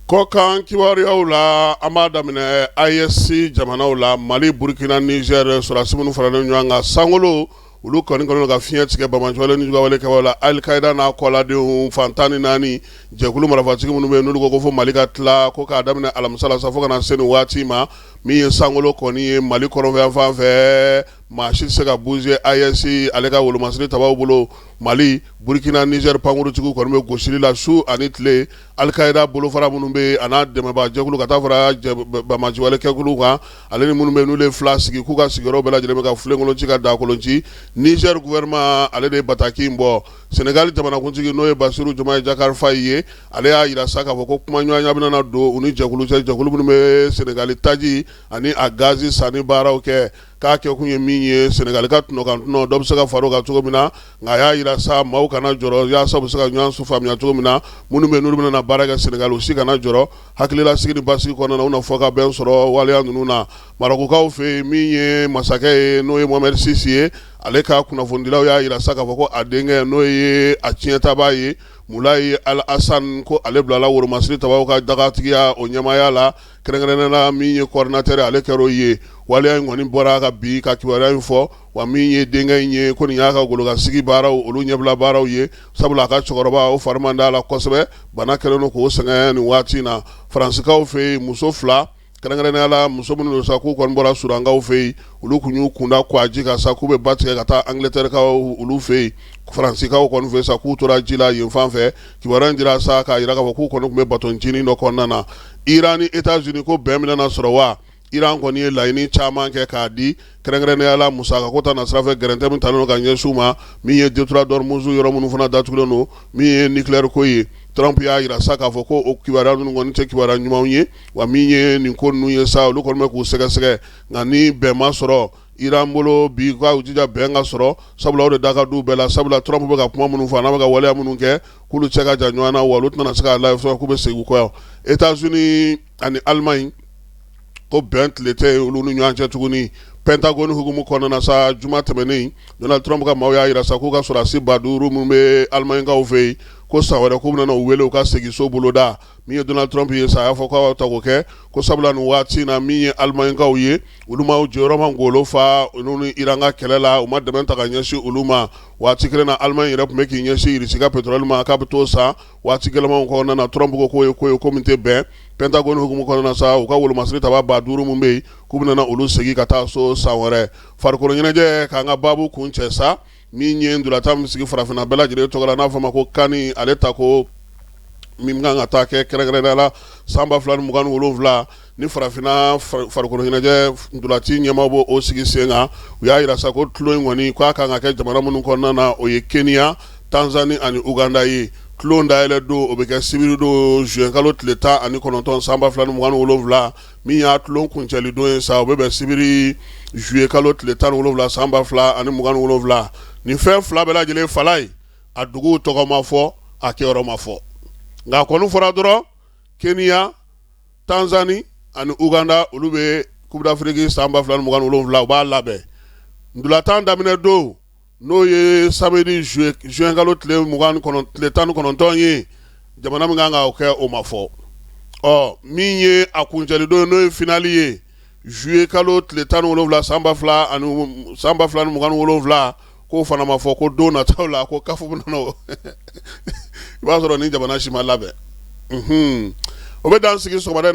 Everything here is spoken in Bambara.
Kɔkan kibaruyaw la, an b'a daminɛ AES jamanaw la. Mali, Burukina, Niger sɔrɔdasi minnu faralen ɲɔgɔn kan sankolo, olu kɔni kɛlen ka fiɲɛ tigɛ banbaanciwale ni juguwale kɛbaaw la, Alikaida n'a kɔladenw fan 14 jɛkulu marifatigi minnu bɛ yen, n'olu ko fo Mali ka tila, ko k'a daminɛ alamisa la sa fo ka na se nin waati ma, min ye sankolo kɔni ye Mali kɔrɔnfɛ fan fɛ, maa si tɛ se ka bouger AES ale ka wolomasiri tabaw bolo. Mali, Burukina, Niger pankuruntigiw kɔni bɛ gosili la su ani tile. Alikaida bolofara minnu bɛ yen, a n'a dɛmɛbaa jɛkulu ka taa fara banbaanciwale kɛkulu kan, ale ni minnu bɛ n'olu ye fila sigi, k'u ka sigiyɔrɔ bɛɛ lajɛlen bɛ ka filenkolon ci, ka daakolon ci. Niger gouvernement ale de ye bataki in bɔ. Senegali jamanakuntigi, n'o ye Basiru Jomayi Jakari Fayi ye, ale y'a jira sa k'a fɔ ko kumaɲɔgɔnya bɛna don u ni jɛkulu cɛ, jɛkulu minnu bɛ Senegali taji ani a gazi sanni baaraw kɛ, k'a kɛ kun ye min ye Senegali ka tɔnɔkan tɔnɔ dɔ bɛ se ka fara o kan cogo min na. Nka a y'a jira sa, maaw kana jɔrɔ, yaasa u bɛ se ka ɲɔgɔn su faamuya cogo min na. Minnu bɛ n'olu bɛna baara kɛ Senegali, u si kana jɔrɔ. Hakililasigi ni basigi kɔnɔna na, u na fɔ ka bɛn sɔrɔ waleya ninnu na. Marɔkukaw fɛ yen, min ye masakɛ ye, n'o ye Mohamɛdi Sisi ye, ale ka kunnafonidilaw y'a jira sa k'a fɔ ko a denkɛ, n'o ye a tiɲɛtabaa ye, Mulayi Al Hasan, ko ale bilala wolomasiri tabaw ka dagatigiya o ɲɛmaaya la, kɛrɛnkɛrɛnnenya la min ye coordinateur, ale kɛra o ye. Waleya in kɔni bɔra ka bi ka kibaruya in fɔ wa. Min ye denkɛ in ye, ko nin y'a ka golokasigi baaraw, olu ɲɛbila baaraw ye, sabula a ka cɛkɔrɔba o fari man d'a la kosɛbɛ, bana kɛlen don k'o sɛgɛn nin waati in na. Faransikaw fɛ yen, muso fila, kɛrɛnkɛrɛnnenya la muso minnu don sa, k'u kɔni bɔra Sudankaw fɛ yen, olu tun y'u kunda ji kan sa, k'u bɛ ba tigɛ ka taa Angleterrekaw olu fɛ yen. Faransikaw kɔni fɛ sa, k'u tora ji la yen fan fɛ. Kibaruya in dira sa k'a jira k'a fɔ k'u kɔni tun bɛ bateauncinin dɔ kɔnɔna na. Iran ni États-Unis, ko bɛn bɛna sɔrɔ wa? Iran kɔni ye laɲini caman kɛ k'a di, kɛrɛnkɛrɛnnenya la musaka ko ta nasira fɛ, gɛrɛntɛ min talen don ka ɲɛsin u ma, min ye détroit d'Ormuz yɔrɔ minnu fana datugulen don, min ye nucléaire ko ye. Trump y'a jira sa k'a fɔ ko o kibaruya ninnu kɔni tɛ kibaruya ɲumanw ye wa. Min ye nin ko ninnu ye sa, olu kɔni bɛ k'u sɛgɛsɛgɛ, nka ni bɛn ma sɔrɔ Iran bolo bi, k'u jija bɛn ka sɔrɔ, sabula o de da ka d'u bɛɛ la, sabula Trump bɛ ka kuma minnu fɔ, a n'a bɛ ka waleya minnu kɛ, k'olu cɛ ka jan ɲɔgɔn na wa, olu tɛna se k'a la k'u bɛ segin u kɔ. États-Unis ani Allemagne, ko bɛn tile tɛ olu ni ɲɔgɔn cɛ tuguni. Pentagone hukumu kɔnɔna sa, juma tɛmɛnen, Donald Trump ka maaw y'a jira sa k'u ka sɔrɔdasi 5000 minnu bɛ Allemagnekaw fɛ yen, ko san wɛrɛ k'u bɛna u wele u ka segin so boloda. Min ye Donald Trump ye sa, a y'a fɔ k'a ta k'o kɛ, ko sabula nin waati in na, min ye Allemagnekaw ye, olu ma jɔyɔrɔ ma ngolo fa olu ni Iran ka kɛlɛ la, u ma dɛmɛ ta ka ɲɛsin olu ma. Waati kelen na, Allemagne yɛrɛ tun bɛ k'i ɲɛsin Irisi ka pétrole ma, k'a bɛ t'o san waati gɛlɛmanw kɔnɔna na. Trump ko k'o ye ko ye ko min tɛ bɛn. Pentagone hukumu kɔnɔna sa, u ka wolomasiri taba 5000 min bɛ yen, k'u bɛna olu segin ka taa so san wɛrɛ. Farikolo ɲɛnajɛ, k'an ka baabu kuncɛ sa, min ye ntolatan min sigi farafinna bɛɛ lajɛlen tɔgɔ la, n'a fɔ ma ko CAN, ale ta ko min kan ka taa kɛ kɛrɛnkɛrɛnnenya la san 2027 ni farafinna farikolo ɲɛnajɛ ntolaci ɲɛmaaw b'o o sigi sen kan, u y'a jira sa ko tulon in kɔni, k'a kan ka kɛ jamana minnu kɔnɔna na, o ye Kenya, Tanzanie ani Uganda ye. Tulon dayɛlɛ don, o bɛ kɛ sibiri don, juin kalo tile 19 san 2027. Min y'a tulon kuncɛli don ye sa, o bɛ bɛn sibiri juillet kalo tile 17 san 2027. Nin fɛn fila bɛɛ lajɛlen fala ye, a duguw tɔgɔ ma fɔ, a kɛyɔrɔ ma fɔ, nka a kɔni fɔra dɔrɔn Kenya, Tanzanie ani Uganda, olu bɛ Coupe d'Afrique san 2027, u b'a labɛn. Ntolatan daminɛ don, n'o ye samedi juin kalo tile tile 19 ye, jamana min kan ka o kɛ, o ma fɔ. Ɔ min ye a kuncɛli don ye, n'o ye finale ye, juillet kalo tile 17 san 2027, k'o fana ma fɔ, ko don nataw la ko CAF bɛna. I b'a sɔrɔ ni jamana si ma labɛn, o bɛ dan sigi sɔgɔmada in na.